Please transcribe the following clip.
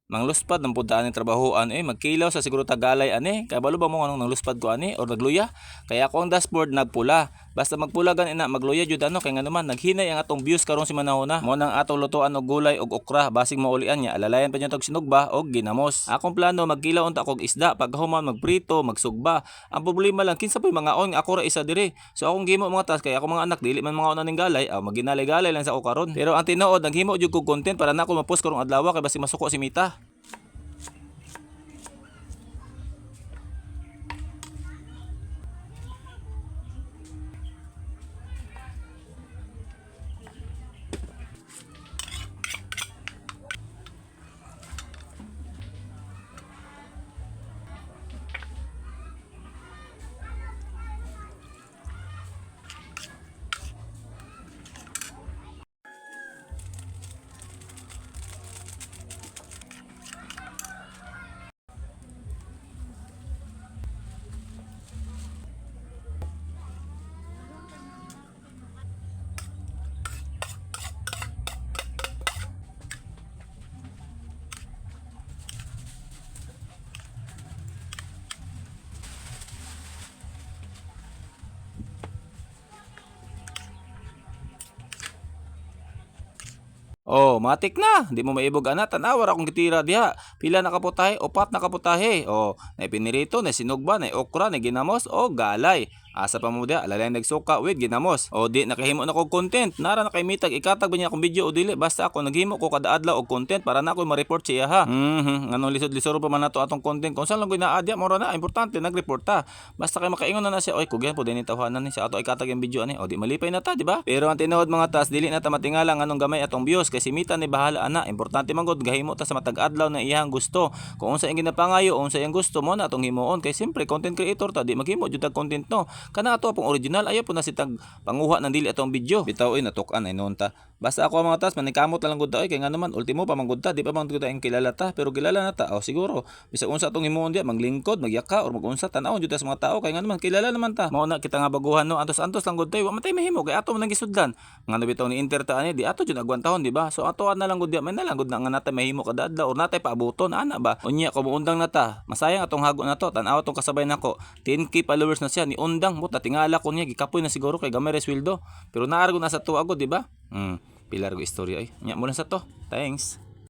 Mangluspad ng puntaan ng trabahoan eh, magkilaw sa siguro tagalay ani. Kabalo ba mo nganong nangluspad ko ani or nagluya? Kaya ako ang dashboard nagpula. Basta magpula gani na magluya jud ano kay ngano man naghinay ang atong views karong si manahona. Mo nang atong lutuan og gulay og okra basig maulian niya alalayan pa niya tog sinugba og ginamos. Akong plano magkilaw unta kog isda pagkahuman magprito, magsugba. Ang problema lang kinsa po'y mga on ako ra isa diri. So akong gihimo, mga tas, kay ako mga anak dili man mga on aning galay, ah, maginalay-galay lang sa ako karon. Pero ang tinuod naghimo jud kog content para nako ma-post karong adlaw kay basig masuko si Mita. Oh, matik na. Di mo maibog ana, tan-awa ra akong gitira diha. Pila na kaputahe? Upat na kaputahe. Oh, na pinirito, na sinugba, na okra, na ginamos, oh galay. Asa pa mo diha, alalay nagsuka with ginamos. O di nakahimo na kog content. Nara na kay mitag ikatag ba niya akong video o dili, basta ako naghimo ko kada adlaw og content para na ako ma-report siya ha. Nganong lisod-lisod pa man nato atong content. Kung saan lang naa diha, mora na importante nag-report ta. Basta kay makaingon na na siya, oy kugyan po din tawhanan ni sa ato ikatag yung video ani. O di malipay na ta, di ba? Pero ang tinuod, mga tas, dili na ta matingala nganong gamay atong views kay si Mita ni bahala ana. Importante man gud gahimo ta sa matag adlaw na iyang gusto. Kung unsa iyang ginapangayo, unsa iyang gusto mo na atong himuon kay siyempre content creator ta, di maghimo jud tag content no. Kana ato pong original ayaw po na si tag panguha ng dili atong video. Bitaw oy natuk-an ay noon ta. Basta ako, mga tas, manikamot na lang gud ta oy kay ngano man ultimo pa man gud ta, di pa man gud ta ang kilala ta pero kilala na ta. O siguro bisag unsa atong himuon diya, maglingkod, magyaka or magunsa, tan-awon jud ta sa mga tao kay ngano man kilala naman ta. Mao na kita nga baguhan no, antos-antos lang gud tayo, wa man tay mahimo kay ato man ang gisudlan. Ngano bitaw ni enter ta ani, di ato jud agwantahon, di ba? So ato na lang gud diya, may na lang gud na nga natay mahimo kada adlaw or natay paabuton ana ba. Unya kung muundang na ta, masayang atong hago na to. Tan-aw atong kasabay nako, 10K followers na siya ni undang mo ta tingala ko niya gikapoy na siguro kay gamay ra sweldo. Pero naargo na sa tuwa gud, di ba? Pilar ko istorya ay. Nya mo lang sa to. Thanks.